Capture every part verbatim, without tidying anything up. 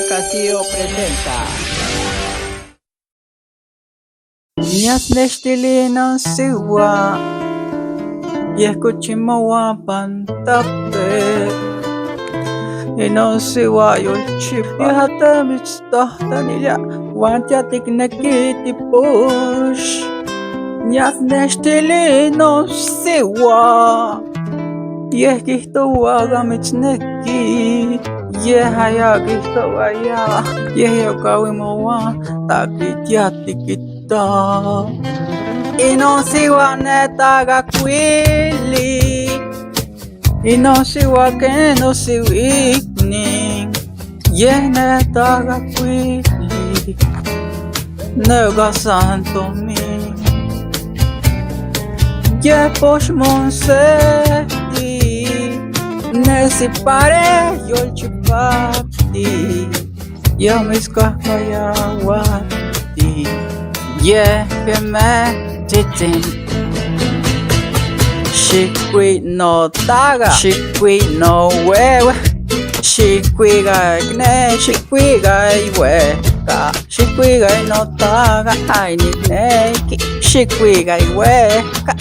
Castillo presenta. Nias nextili inon siwa, yeh kochi mowa pan tapetl. Inon siwa yolchipa, yeh ate mitstohtonili, wan tia tikneki tipox. Nias nextili inon siwa, yeh kihtowa aka mitsneki, yeh aya kihtowa aya, yeh yokawi mowa, taki tia tikita. Inon siwa netaga kuili, inon siwa ken nosiwikni, yeh netaga kuili, neka san tomin. Yeh pox monsehti, nesi pare yolchipakti, yeh mitskahkayawati, yeh keme tsitsin. Xikui notaga, xikui nowewe, xikuika ikne, xikuika iwehka. Xikuika inotaga, ay nikneki. Xikuika iwehka,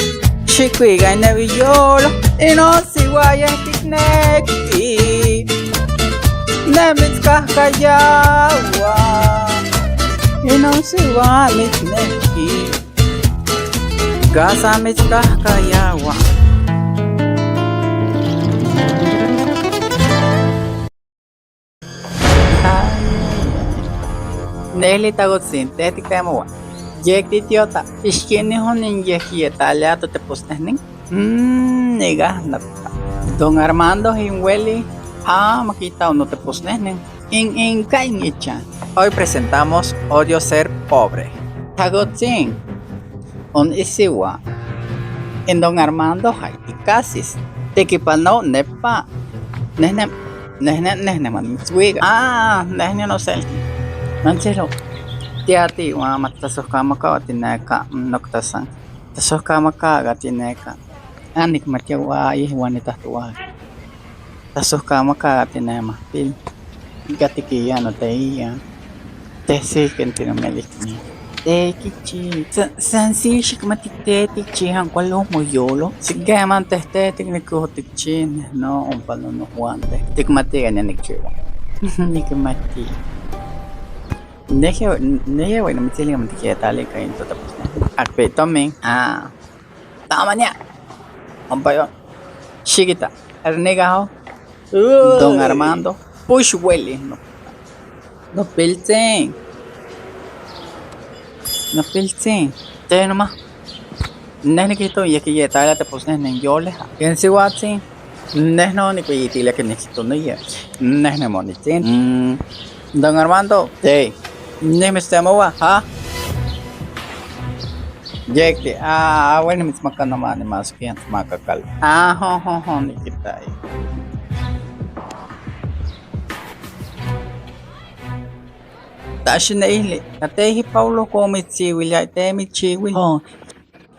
xikuika inewi iyolo. Inon siwa yeh tikneki, ne mitskahkayawa. Inon siwa mitzneki, kasa mitskahkayawa. Neli takotsin, te tiktemowa. Yek titiota, ixkini honin yeh kiyetaliato teposnehnen. Mm, niga nata. Don Armando hin weli, amo kita o noteposnehnen. In, in ka in ichan. Hoy presentamos Odio ser pobre. Takotsin. On isiwa. In don Armando hay tikasis. Tekipano nepa. Nehne, nehne, nehne man mitsuika. Ah, nehne no sel. Manchelo. Tiati wa matlasohkamaka tineka noktasan. Tasohkamaka tineka. Anik matia wa yeh wa nitahtowa. Tasohkamaka tinemahpil. Ika tikiya noteiya. Tehsi ken tinomelikni. Tekichi. Sa-, san si xikmati tekichi han kualo moyolo. Sikeman tehtetik nikohtikchi, no, ompalo nohuante. Tikmati kania nikchiwa. Nikmati. Neje, neje, bueno, mitzili kama tikietali ka in totapos. Akpe tomin. Ah. Tamania. Ompayo. Xikita. Ernegaho. Don Armando. Push weli. No. Nopiltsin. Nopiltsin. Te noma. Neh nikihto yeh kiyetala teposnehnen yoleh. Ken siwatsin. Neh no nikweyitilia ken nikihto noye. Neh nimonitsin. Mm. Don Armando. Te. Neh mitztemowa. Ha. Yekti, ah, ah, bueno, mitzmaka nomani mas kian tmakakal. Ah, ho, ho, ho, nikitai. Taxi neili, katei Paulo komitziwilia, temichiwi. Oh,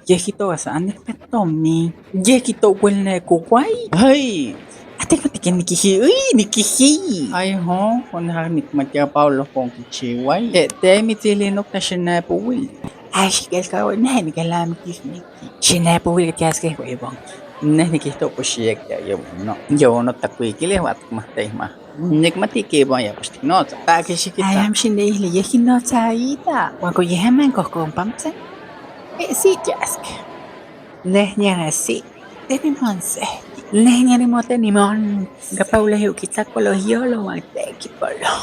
yekito asa anik petomi. Yekito wel nekowai. Ay. Atik matike nikihi, uy, nikihi. Ay, ho, konehak nikmatia Paulo konkichiwai. Te, temitzili nok taxi nepowil. Ay, xikelkawa, neh nikelamitis niki. Xinepowili tiaskeh wehwon. Neh nikihto pues xiektia, yowino. Yowino takuikilih, wa tikmahtei ma. Nikmati kiwon ya pues tiknotsa. Taki xikita. Ay, amo xineili, yeh kinotsa Aida. Wan ko yeh man kohkompamtsin. Eh, si tiaskeh. Neh niasi. Teni monsehti. Neh niani motenimon. Kapawleh okitlakualo yolo wan tekipolo.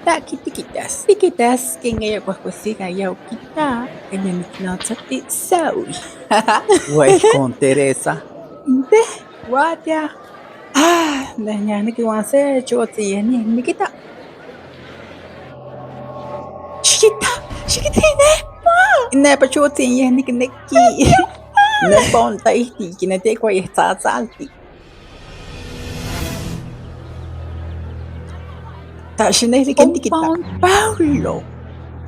Taki tikitas. Tikitas ken aya kuahkuasika ya okita. Ken niknotsati Saul. Wehkon Teresa. Te, watia. Ah, neh niahniki wan se chotsi yeh ni-, nikita. Xikita, xikita inepa. Inepa chotsin yeh nikneki. Nepa ontaihti, kinete kwa yeh tsatsalti. Taxinehli ken tikita. Compound Paulo.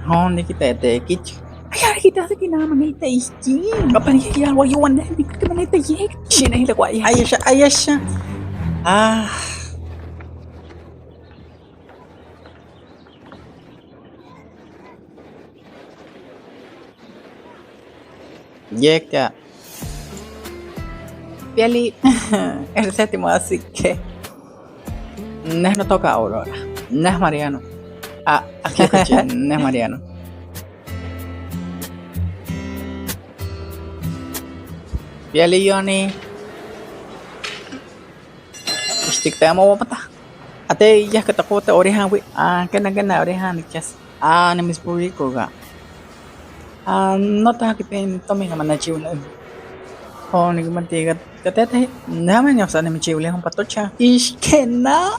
Ho, nikita tekich. Ay, ay, kita se kinama neta ihkin. Kapan yeh ya wa yuan neh nikita neta yeh. Xinehli kwa yeh. Ayasha, ayasha. Ah. Yekka. Piali. Erseti mo así que. Neh notoka Aurora. Neh Mariano. Ah, aki okachi, neh Mariano. Piali Yoni. Ixtik temo wapata. Ate yah katakote orehan wi. Ah, kena, kena orehan nikyas. Ah, nimitspuriko ga. Ah, no ta kipe tomin ga manachiwili. Ho, nikmati ga, katete. Name nyosa nimichiwili hon patocha. Ixkena.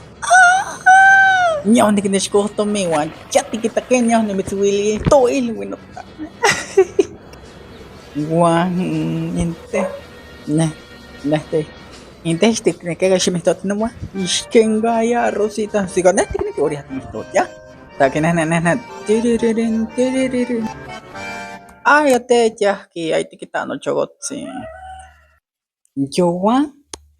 Nyo nikinechkoh tomin wan. Ya tikitake nyo nimitsiwili. Toil wino. Guan, mm, inte. Neh, neh te. Inte ixtik neke ga ximihtotin nowa. Ixken gaya Rosita. Siga neh tikneki oria timihtotia. Taki neh, neh, neh, neh. Tiriririn, tiriririn. Ay, ate yahki, ay tikita nochokotsin. Yowa,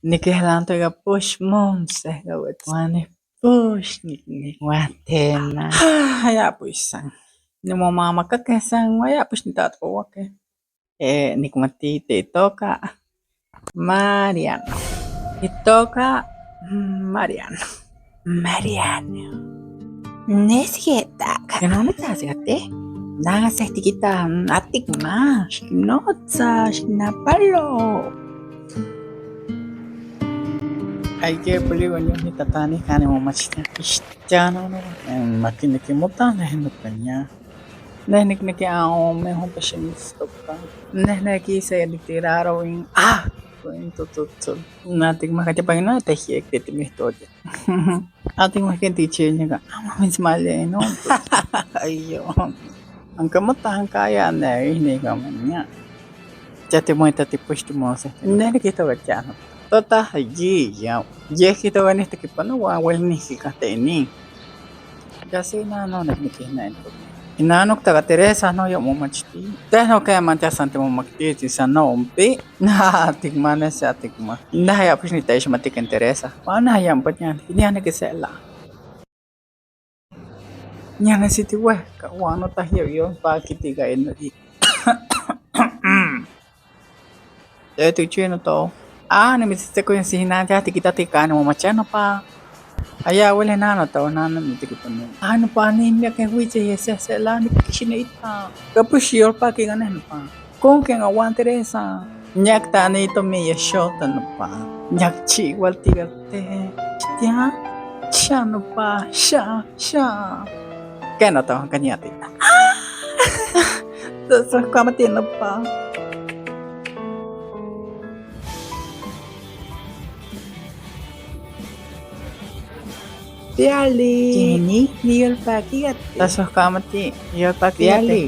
nikilanto ga push monse, ga wetwani push, nik, nik, watena. Ay, ya, pues, san. Nimomamakake san, ay, ya, pues, nitatowake. Eh, nikmati te itoka. Mariano. Itoka, mm, Mariano. Mariano. Nesietaka. Keno nitasiate. Nanga sehtikita, mm, atik ma. Xinotsa, xinapalo. Ay ke peligro nyo nitatani kani momachita. Ixtiano no. Em, makineki mota, neh nokaña. Neh nikneki a ome hon pexemistoka. Neh neki se nitiraro in. Ah! Kuento totol. Natik makatia pagina te hiek te timihtotia. Atik makin tichenya ka. Ama mismalia ino. Ayo. Anka mota anka ya ne ini ka manya. Ya te muita te push te mose. Neh nikihtoka ya no. Tota hayi ya. Yeh kihtoka neh tekipanoa, wel nihki kate ini. Ya se inano nikneki neh. Inano kitaka Teresa no ya momachti. Te no keman ya san timomaktiti san no ompi. Nah, tikma neh sa tikma. Nah, ya pues niteixmati ken Teresa. Wan nah ya ompa ya. Nian nikisela. Nian nesiti wehka, wan notahyoyon pakitika ino i. Te tichino to. Ah, nimitsitsekoyon sihnan ya tikitati kani momachia nopa. Aya wele nano to, nano mitikipano. Ah, nopa ni miak en huitse ye sehsela nikixinita. Kapux yolpaki ganes nopa. Kon ken awan Teresa. Nyak tani tomi ya shota nopa. Nyak chiwaltika te. Tia. Sha nopa. Sha. Sha. Kena to, kaniati. Sohkamati nopa. Piali. Jenny, niyolpaki ati. Tasohkamati, niyolpaki ati. Piali.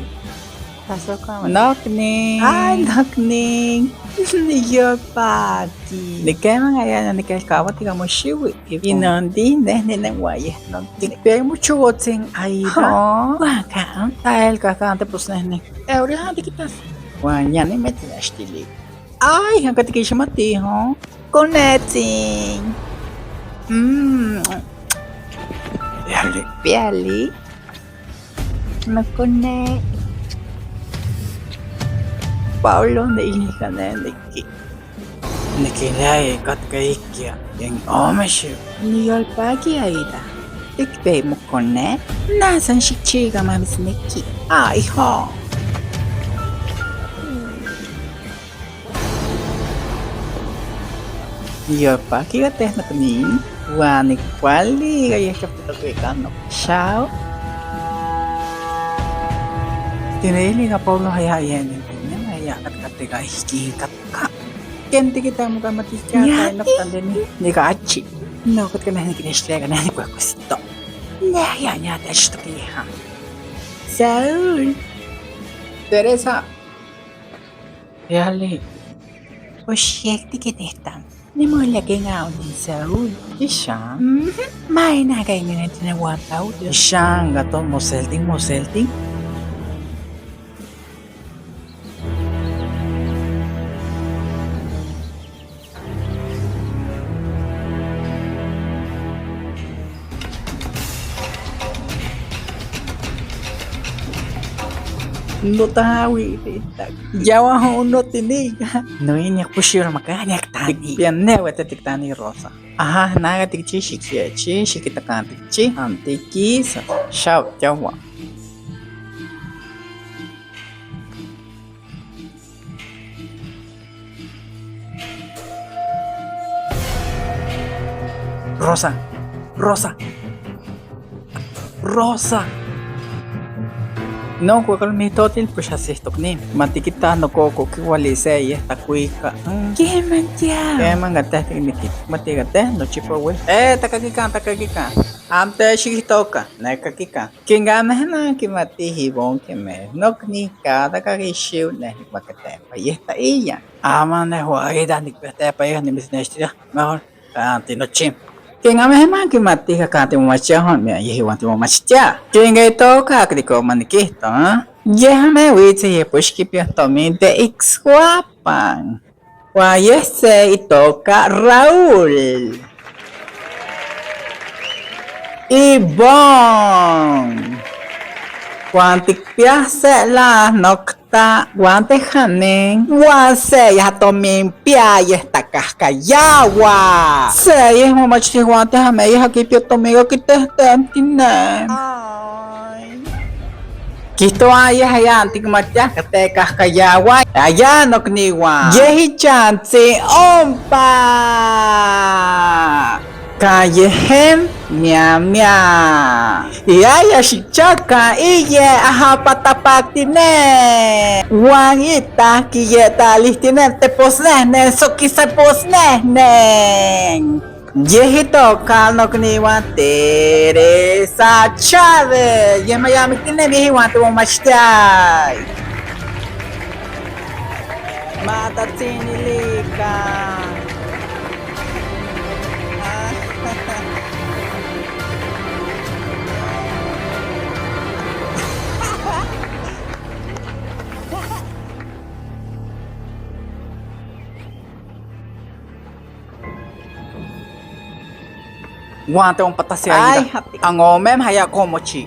Tasohkamati. Noknin. Ay, noknin. Niyolpaki. Nikeman aya nikelkawati kamo shiwi. Inonti neh ninenwayeh nonti. Tikpia mucho wotzen Aida. Waka. Tael kaka ante pues neh ni. Eurihan tikitas. Wan ya nimetin ashtili. Ay, anka tikixmati, ho? Konetsin. Mm. Piali. Piali. Nokone. Paulo, ne ilika ne neki. Nekilai katka ikia. Yen omeshi. Niyolpaki Aida. Tikpe mokone. Nasan xikchika mamisneki. Ay, ho. Niyolpaki kateh noknin, wan nikuali kayeh kiptokikano. Chao. Tineli ka Paulo haya ayen, haya katkatika ihkin katka. Ken tikita mokamatikia ka noktan de ni, nika achi. No, katka neh nikinextilia ka neh nikuehkuesito. Neh ya, ya, te achtokiha. Saúl. Teresa. Piali. Oxek tikinihtan. Nimoilia ken aonin Saúl. Ixan. Mhm. Maina ka ingenetine wan Paulo. Ixan, gato moseltin, moseltin. Notawi, ya waho no tiniga. No ini pushiro maka ya tani. Bien, newe te tiktani Rosa. Aha, naga tikchi, shikiechi, shikitakan tikchi. Antikisa, shao, yawa. Rosa, Rosa, Rosa. No, kuakal mitotil, pues así tokni. Matikita no koko kiwalise ye takuika. Keman ya. Keman gate tikniki. Matigate no chipawe. Eh, takakikan, takakikan. Ante shikitoka, ne kakikan. Kinga mehna kimati hibon kime. Nokni kada kakishiu ne makate. Ayesta iya. Ama ne huaida nikpete pa iya ni misnestria. Mejor kanti nochi. Kinga mehna kimati kakati mamachiahon, mia yehi wanti mamachitia. Kinga itoka kriko manikihto, ha? Yehme witsi ye pushki pia tomi de Ixhuapan. Wa yese itoka Raúl. Ibon. Wan tikpiase la nokta wan tehanen. Wan se ya tomin pia ye takahkayawa. Se ye mamachtih wan tehame ye hakipia tomin ga kitehtentine. Kihtowa yeh ya tikmatiah kate kahkayawa. Aya nokniwan. Yeh ichantzin ompa. Ka yehen mia mia. Yaya xichaka iye ahapatapaktine. Wan itahki ye talihtine teposnehnen sokiseposnehnen. Yeh itoka nokniwan Teresa Chávez. Yeh mayamiktinemi iwan timomachtiai. Matatsinilikan. Wan te onpatahsia. Ay, ira. Hati. An ome maya komochi.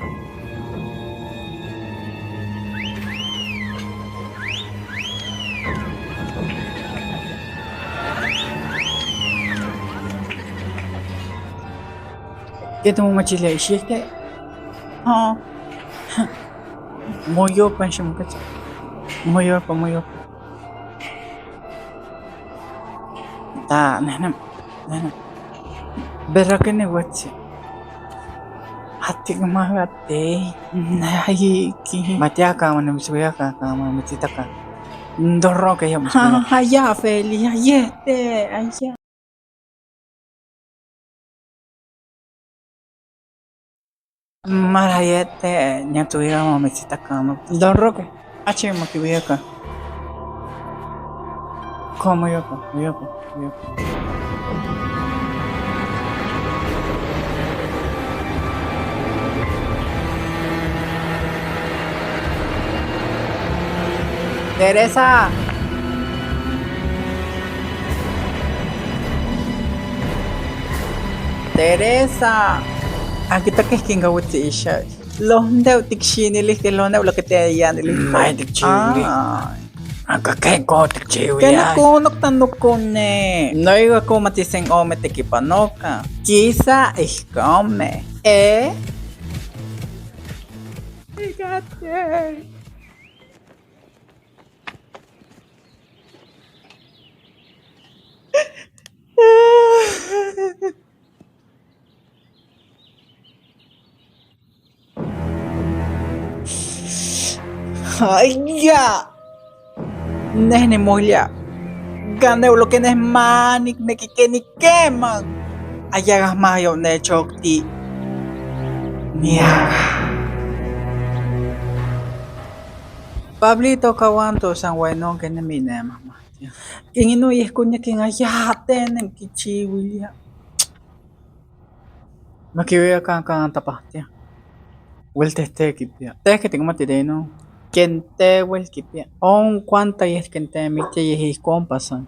Ke te momachilia ishihke. Ha. Moyopan shimoketsa. Moyopan, moyopan. Ta, nehnem, nehnem. Berake ne wetsi. Atik magate. Nahiki. Matiaka, mane mitsuaka, mane mitsitaka. Ndoroke ya mitsuaka. Ha, ha, ya, Feli, ya, yete, aya. Marayete, ña tuya mamitsitaka, no. Don Roque, achi makiwiaka. Ko, moyoka, moyoka, moyoka. Teresa. Teresa. Akitake ken kawitsi isha. Lohndew tikxinilihke, lohndew lokete yanilihke. May tikchiwili. Ay. Aka ken ko tikchiwili. Ken ay. Nokon, noktan nokone. Noiwa ko matisen ome tekipanoka. Kisa ihkome. Eh? Fíjate. Ay, ya. Neh nimoilia. Kaneulo ke neh manikneki keni keman. Ayakah mayo nechokti. Niaga. Pablito, kawanto san wainonke nemi ne mamahtia. Ken ino yehkon ya ken ayate nen kichiwilia. Makiwiakan kan tapahtia. Wel tehte kipia. Tehke tikmati de ino. Ken te wel kipia. On kuanta yeh ken te miktia yeh ihkon pasan.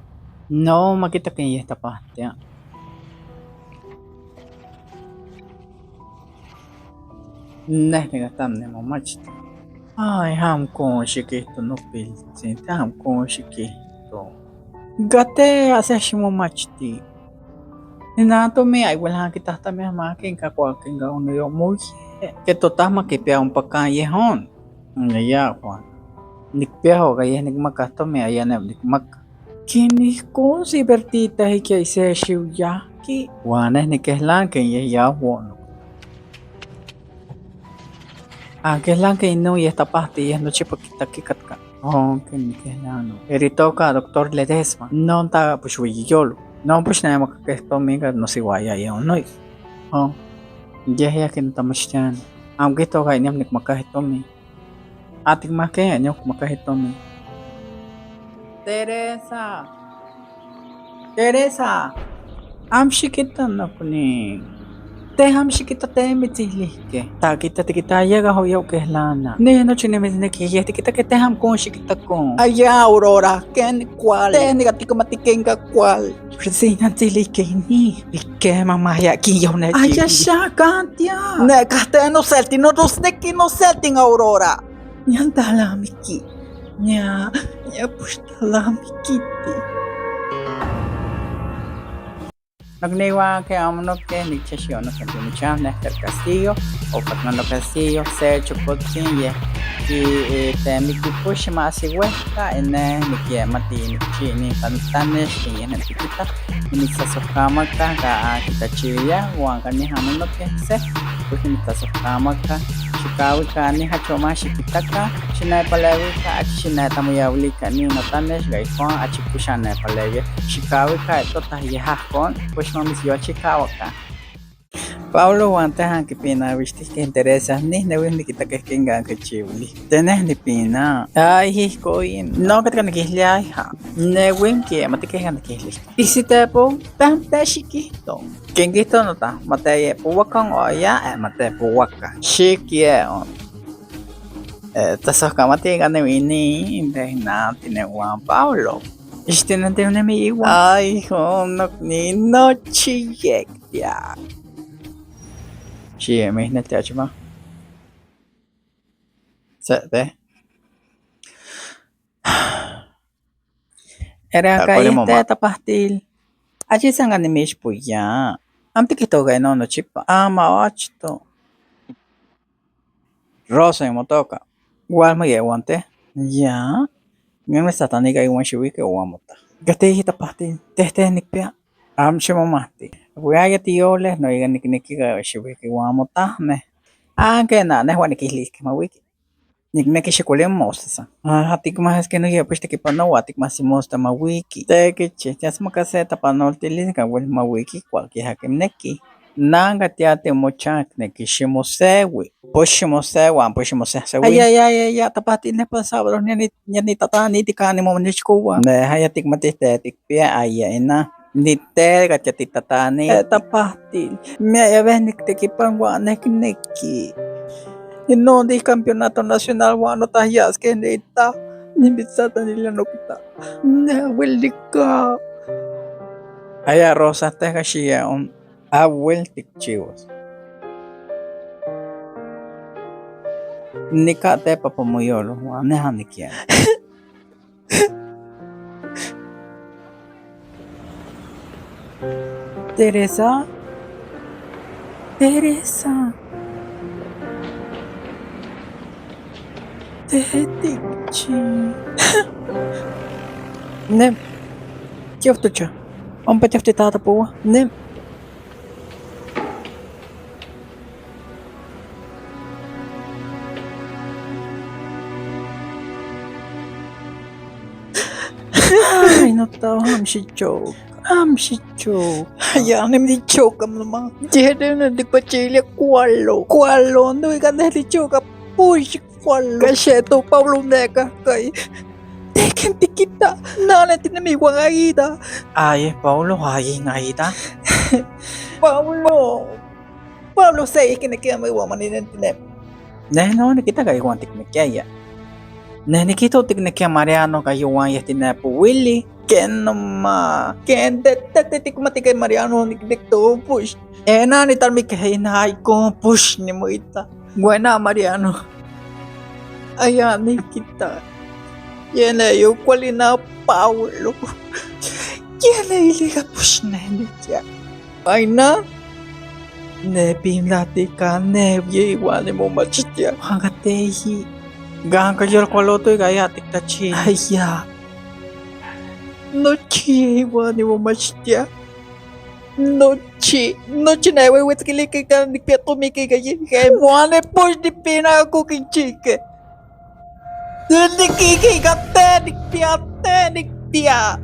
No, makita ken yeh tapahtia. Neh nikahtam nimomachti. Ay, amo kon xikijto nopiltzin, te amo kon xikijto. Kate, ase ximomachti. Ninatomi, ay, wel, ankitahtamia ma ken ka kuaken ka onoyo muye. Ke totahma kipia ompa kan yehon. Aya, Juan. Nikpia oka yeh nikmaka tomi, aya ne nikmaka. Ken ijkon si Bertita ikia ise xiuyahki. Juan, ne nikehlanki yeh ya wonok. Ah, kehlanki inon yeh tapahti yeh nochipa kitaki katka. Oh, ken nikehlanok. Eritoka doctor Ledesma. Non ta pues weyiyolo. Non pues ne makakeh tomi ka nosiwaya yeh onoyo. Oh. Yeh ya ken tamachtiani. Amo kihtoka iniam nikmakahi tomi. Atikmahki, anyok makahi tomi. Teresa. Teresa. Amo xikita nokni. Te amo xikita te mitzilihke. Ta kita tikita yeka hoya okehlana. Ne nochi nimitzneki yeh tikita ke te amo kon xikita kon. Aya Aurora, ken kual. Te nikatikmati ken ka kual. Pero si nantsilihke ini. Ike mamaya kin yohne. Aya xa kantia. Ne kahte noselti, no, nosneki noselti Aurora. Nian talamiki. Nia, nia pues talamikiti. Nokniuan ke amo noke nikchexiono ke timicham Nehter Castillo, o Fernando Castillo, se chokotzin yeh ki, eh, temiki pues ximasi wehka, ine nikiemati nikchi inin tlanextli yeh nentikita. Nimitztlasojkamaka ka ankitlachiliah, uan kanih amo noke se, pues nimitztlasojkamaka. Xikawika niha choma xikitaka, xinepalewika, achi xinetamoyawilika nin notlanex, ka ijkon achi pues xanepalewia. Xikawika etotah yehahkon, pues mamitzyolchikawaka. Pablo, uan tehan kipinawistihkeh Teresa, nihnewih nikitakeh ken kankichiwilih. Teneh nipina. Ay, ijkon yin. No katka nikihlia, hija. Newin kiematikeh kan nikihlis. Isitepo, tante xikihto. Ken kihto nota, mateyepowakan oya, eh, matepowakan. Xikieon. Eh, tlasojkamati ka newini, inteh na tinewan Pablo. Ixtinantiwnemi iwan. Ay, hon nokni nochi yektia. Xi, eh, mihneti achima. Se, te. Era ka yehte tapahtil. Achi san ka nimixpoya. Amo tikihtoka inon nochipa. Amo achto. Rosa imotoka. Walmoyewanteh. Ya. Nimitztahtanika iwan xiwiki uan mota. Kateh tapahtil. Tehte nikpia. Amo ximomahti. Wia ya tiyoleh, no ika nikneki ka xiwiki uan motahmeh. Ah, kena, nehwa nikilihki mawiki. Nikneki xikuali mostla san. Ah, tikmahaski noye pues tekipanowa, tikmahsi mostla mawiki. Tekichi, tiasmaka se tapanoltilis ka wel mawiki kuak yehaki neki. Nanka tiati mochak neki ximosewi. Pues ximosewa, pues ximosehsewi. Ay, ay, ay, ay, ya, tapahti neh pan sábado, nian ni, nian nitataniti kani momonichkowa. Neh aya tikmati te tikpia aya ina. Niteka ya titatani. Eh, tapahti. Mia ya weh niktekipan uan neh kineki. Inon di campeonato nacional uan notahyaskeh nita. Nimitztahtanilia nokta. Neh awelika. Aya Rosa, teka xia on. Awel tikchiwas. Nika tepa pan moyolo, uan neh anikia. Teresa. Teresa. Tehetikchi. Nem. Tioftocha. Ompa tiofti tatapowa. Nem. Ay, notahwan, amo xichoka. Amo xichoka. Ya, nimitzchoka, mamá. Yeh ne tikpachilia kualo. Kualo, no ika neh tichoka. Push. Kualo. Kaxeto, Pablo, neka kai. Te ken tikita, nane tinemi iwan Aida. Ay, Pablo, ay, Aida. Pablo. Pablo, se ikin neki amo iwan maninentinemi. Neh no nikita ka iwan tiknekiaya. Neh nikihto tiknekia Mariano ka iwan yeh tinepowili. Ken noma, ken te, te, te tikmati ke Mariano niknekto, pues. Ena nitalmikeh ina ijkon, pues, nimoita. Buena, Mariano. Aya nikita. Yej ne yokuali na Pablo. Yej ne ilika pues ne nikia. Aina. Ne pinlatika ne yeiwa nimomachtia. Hanka teyi. Ganka yolkualoto ika ya tiktachi. Aya. Nochi yeiwa nimomachtia. Nochi, nochi ne wewetskilika ika nikpia tomin ika yejkeh. Uan ne pues nipina ako kinchike. Nikiki ika te nikpia, te nikpia.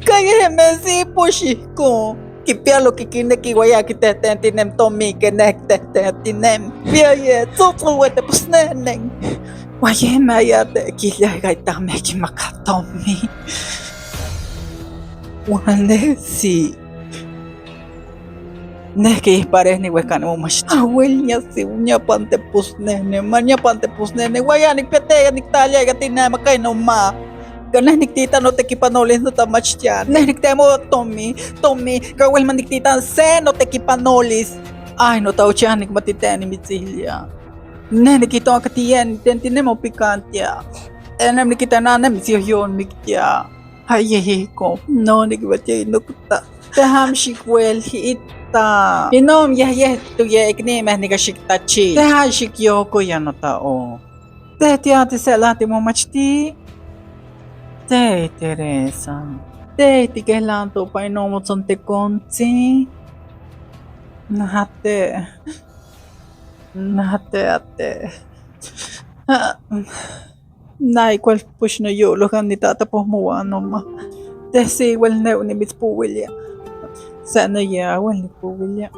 Ka yejmeh si pues ijkon. Kipia lo kikineki uan ya kitehtentinem tomin ken ne kitehtentinem. Pia ye, tsotsol uete pues nenen. Uan yejmeh ya tekilia ika itameh kinmaka tomin. Uan ne si. Neh ke ijpareh niwehka nimomachtia. Awel niasi, niapan tepos nene, ma niapan tepos nene, uan ya nikpia te ya niktalia ika tinemaka inoma. Ka neh niktita notekipanolis notamachtia. Neh niktemoua tomin, tomin, ka wel ma niktita se notekipanolis. Ay, notaochi, nikmati te nimitsilia. Neh nikijtoa katiye nitentinemo pikantia. Enem nikita na nimitsioyonmiktia. Ay, yehiko, no nikmatia inokta. Teha amo xikwelita. Inon yeh yeh toyeknimeh nika xiktachi. Teha xikyokoya notao. Teh tiati se lati momachti. Teh Teresa. Teh tikehlanto pa inon motsontekontsi. Nahate. Nahate ate. Na ikual pues noyolo kan nitata pues mowan noma. Teh si igual ne onimitspouilia. Sa noya igual nikpouilia.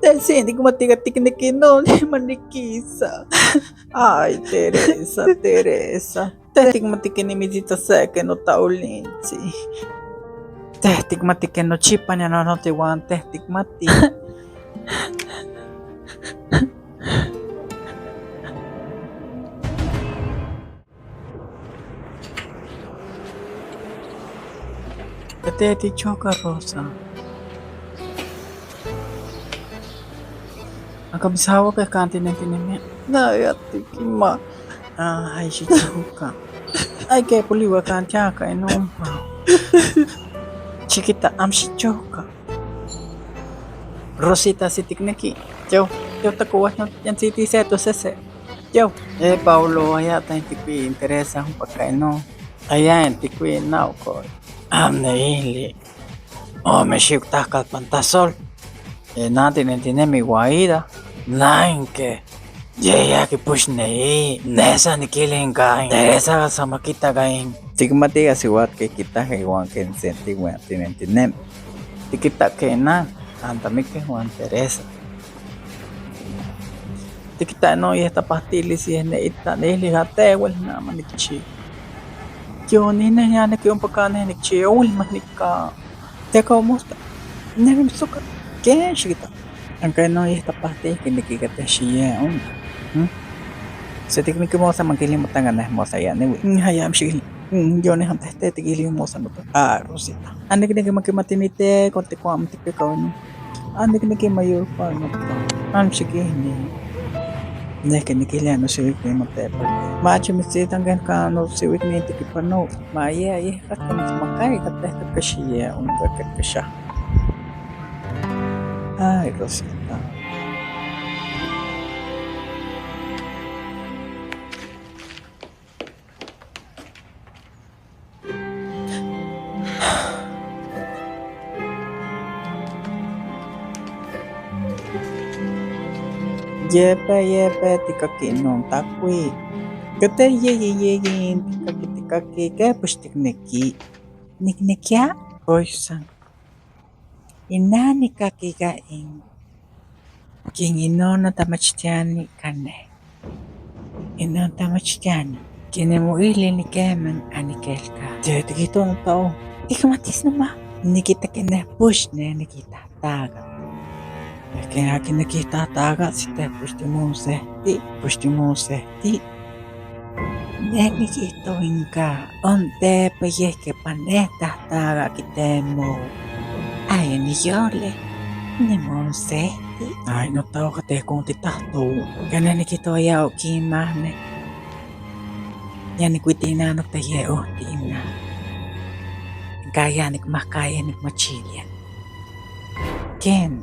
Teh si nikmatika tikneki no, ne manikisa. Ay, Teresa, Teresa. Teh tikmati ken nimitsita se ken notaolintsi. Teh tikmati ken nochipa nian nonoti uan teh tikmati. Kateh tichoka, Rosa. Aka misawak kan tinentinemi. Naya tikima. Ay, xichoka. Ay, ke poliwa kan tiaka inompa. Chiquita, amo xichoka. Rosita, si tikneki. Yo, yo takowa, yo, yan siti se to sese. Yo. Eh, Paulo, aya tan tikui interesa un pakeno. Aya en tikui nauko. Amo neili. Ome xiutak kalpan tasol. Eh, nan tinentinemi Guaira. Nan ke. Yeh ya kipux nei. Ne san nikili inka. Teresa san makita ka in. Tikmati a siuatl ke kitak iwan ken senti uan tinentinem. Tikita ken nan. Antamikeh uan Teresa. Tikita no yeh tapahtilis yeh ne ita, ne ili ka tewel na manikchi. Yo, neh, neh ya niki ompa kan neh nikchi, owel manika. Teka omostla. Neh nimitsoka. Ken xikita. Anka no yeh tapahti kineki kateh xie ompa. Hmm? Se tikneki mostla makili motanka neh mostla ya niwi. Hmm, aya amo xikili. Mm, yo neh antehte tikili mostla nopa. Ah, Rosita. Anikneki makimatini te konte kuan tikpia kawino. Anikneki mayor kuan nopa. Amo xikini. Neh ke nikilia nosiuikni motepa. Machi mitsitan ken kan nosiuikni tikipano. Ma ye, ye, katka mitmakai, katka, katka xie, onka, katka xa. Ay, Rosita. Yepe, yepe, tikaki non takui. Kete yeyi, yeyi, tikaki, tikaki, ke pues tikneki. Niknekia. Koysan. Inan nikaki ka in. Ken inon notamachtiani kaneh. Inon tamachtiani. Ken nimoili nikeman anikelka. Te tikihto notao. Tikmatis noma. Nikita ken neh pues ne nikitahtaka. Ken aki nikitahtaka, si te pues timonsehti, pues timonsehti. Neh nikihto inka, ontepa yeh ke pan neh tahtaka kitemo. Ay niyoli, nimonsehti. Ay, notao, kateh kon titahto. Ken neh nikihtoaya okinmah neh. Ya nikuiti inanokta ye ohti ina. Kaya nikmahkaya nikmachilia. Ken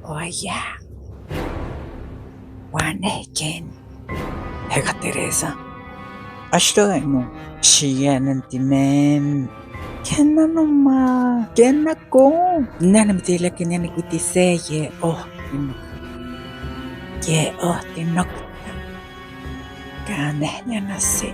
oaya. Wan eh ken. Eka Teresa. Axto emo. Xia nentinen. Ken nanoma. Ken nako. Neh nimitilia ken ya nikuiti se ye ohti nok. Ye ohti nok. Kaneh nianahsi.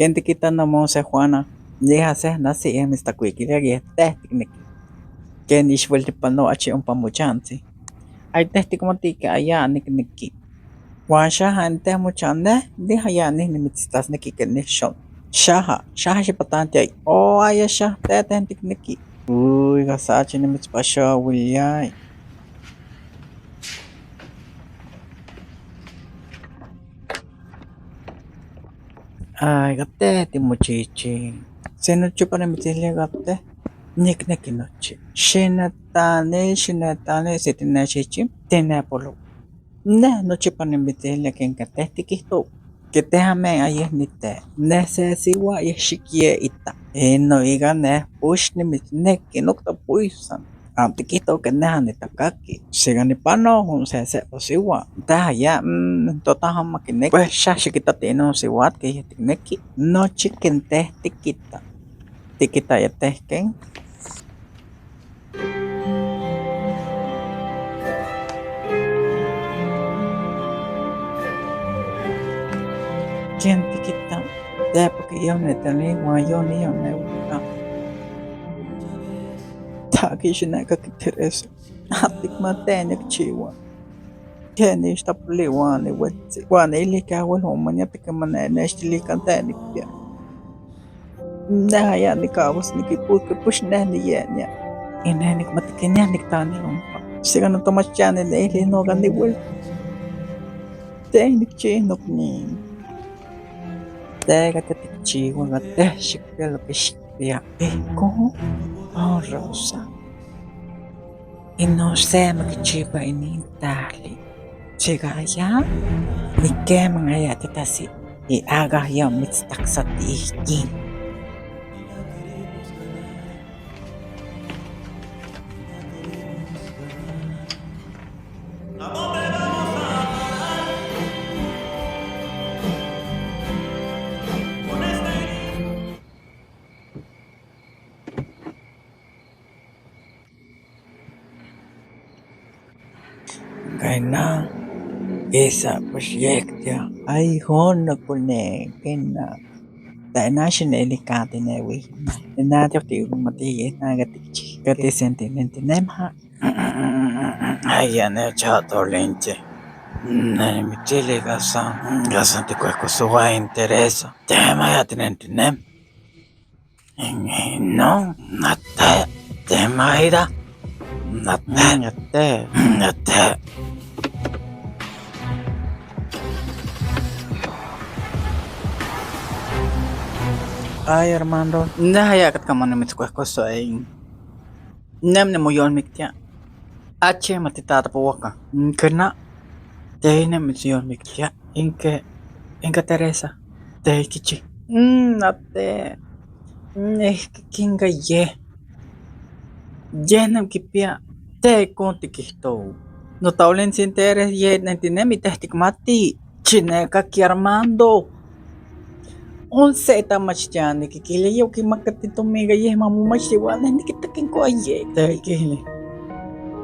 Ken tikita nomon se Juana, yeha se nahsi, yeha mitstakuikilia, yeha teh tikneki. Ken ixweltipano achi ompa mochantsi. Ay teh tikmati ke aya nikneki. Wan xaha, nteh mochan neh, neh aya neh nimitstlasneki keni xon. Xaha, xaha xipatanti ay. O aya xaha, teh teh tikneki. Uy, ika sa achi nimitspashawiliay. Ay, ika teh timochichi. Se nochipa nimitilia ika teh nikneki nochi. Xinetani, xinetani, se tinechichi, tinepolo. Neh nochipa nimitilia ken ka teh tikihto ke teh amen ayeh niteh. Neh se siwa yeh xikyeita. Ino ika neh pux nimitneki nokta pux san. Amo tikihto ke neh anitakaki. Sika nipano on sese osiwa. Teh aya, mm, totahon makineki. Pues xa xikitati inon siwatl ke yeh tikneki. Nochi ken teh tikita. Tikita ya teh ken. Ken tikita, teh porke yonetali wan yoniyoneuika. Taki xinekaki Teresa, atikmati tlen nikchiua. Ken nixtapoli wan niuetsi, wan niilika amo uel momaniati ke ma nenextilikan tlen nikpia. Neh aya nikawas nikipolki pux neh niyenia. Ine nikmati kenia niktani ompa. Sika notomachtiani neili noka niuel. Tlen nikchi nokni. Teka tikchiua, teh xikpia lo ke xikpia. Ijkon, oh, Rosa. Inon se makichiua inin tali. Chika aya, nikeman aya titasi, iaka ya mitstaksati ijkin. Kaina, kisa pues yektia. Ay, hon nokone, kena. Taina xineli kati newi. Ina tiok tiumati yeh naka tikchi. Kati sentimentinema. Ay, ya ne chatolinche. Nemichili kasa, kasa tikuekusuwa interesa. Tema ya tinentinem. No, nate, te maida. Nate, nate, nate. Ay, Armando, neh ayakatka ma nimitskuehkoso, eh. Neh nimoyolmiktia. Achi matitatapowaka. Kena, te neh nimitsyolmiktia. Inke, inka Teresa, te kichi. Mm, ate. Mm, eh, kinka yeh. Yeh neh kipia. Te kon tikihto. Notaolintzin Teres yeh nentinemi, teh tikmati. Chinekaki Armando. On se tamachtiani kikilia yokimakati tominka yeh ma momachti, wan neh nikitaki koa yeh. Te kihli.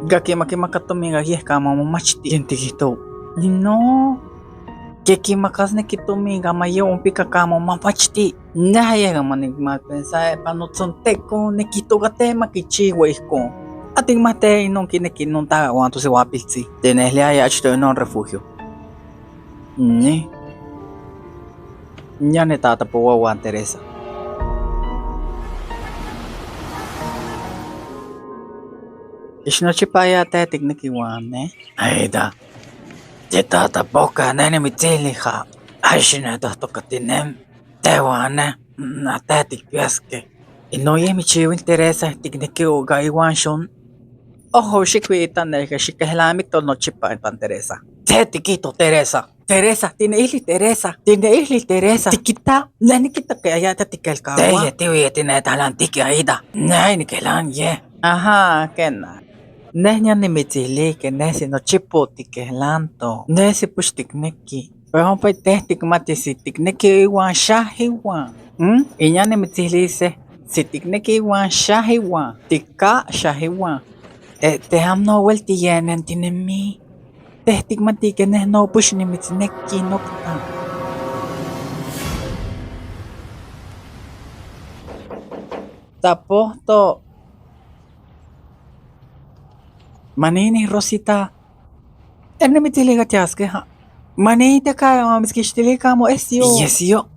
Kaki ma kimaka tominka yeh ka ma momachti. Yen tikihto. Nino. Ke kimakasneki tominka ma yeh ompika ka ma momachti. Neh ayeka ma nikmapensa ipan notzontekon, nikihtoka te ma kichiua ijkon. Atikmati inon kineki non taka wan tosiwapiltsi. Te neh liaya achto inon refugio. Ni. Ña nitatapowa wan Teresa. Kix nochipa ya te tikneki wan ne. Aida, titatapoka, ne nimitsili ja. Ay, xinetohtokatinem. Tehuan ne, na te tikpiaske. Ino ye michiuil Teresa, tikneki oka iwan xon. Oho, xikui ita ne, xikehlamikto nochipa ipan Teresa. Te tikihto Teresa. Teresa, tineijli Teresa, tineijli Teresa. Tikita, ne nikita ke aya ta tikelkaua. Te ye tiwi ye tinetahlantiki Aida. Ne nikehlan ye. Aha, kena. Ne ña nimitsili ke ne si nochipa tikehlanto. Ne si pus tikneki. Pero ompa te tikmati si tikneki iwan xahiwan. ¿Mm? Iña nimitsili se, si tikneki iwan xahiwan. Tika xahiwan. E, te amo no wel tiyenentinemi. Te tikmati ke ne no pus nimitsneki nokta. Tapohto. Manini, Rosita. Eni nimitsili ka tiaske, ha. Manini, teka, mamitskixtilia ka moesio. Iesio.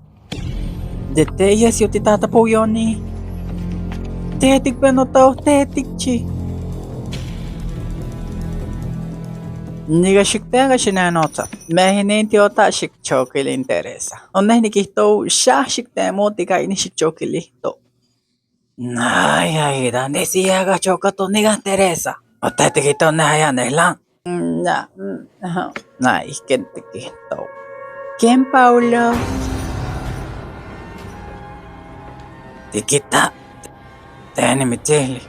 Te te iesio titatapowioni. Te tikpenoto, te tikchi. Nika xiktenka xinenotsa. Mehinen tiota xikchokili Teresa. O ne nikihto xa xiktemotika ini xikchokilihto. Ay, ay, dan decía ka chokato nika Teresa. O te tikihto ne aya nehlan. Mm, na, mm, aha, na, ijken tikihto. ¿Ken, Paulo? Tikita, te nimitsili.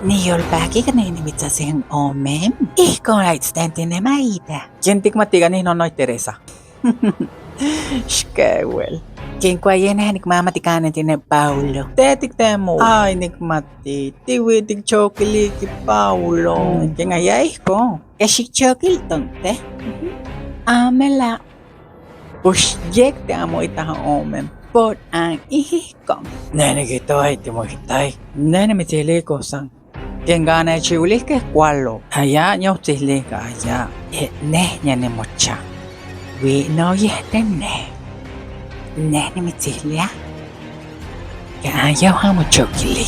Niyolpaki kani nimitsajsik omen. Ijkon aitstentinemi Aida. ¿Ken tikmati kani nonoi Teresa? Xkeuel. Ken kuaye ne nikmamati kani tine Paulo. Te tiktemo. Ay, nikmati. Tiwi tikchokiliki Paulo. Mm. Ken aya ijkon. Ke xikchokilton te. Amela. Pus yek te amo ita omen. Por an ijkon. Ne nikihto ay timoitai. Ne nimitsili kosan. Ken ka nechiuilihkeh kualo. Aya niotsihlikeh aya. E, ne ña nimocha. Wi no yehten ne. Ne nimitsihlia. Ke aya amo chokili.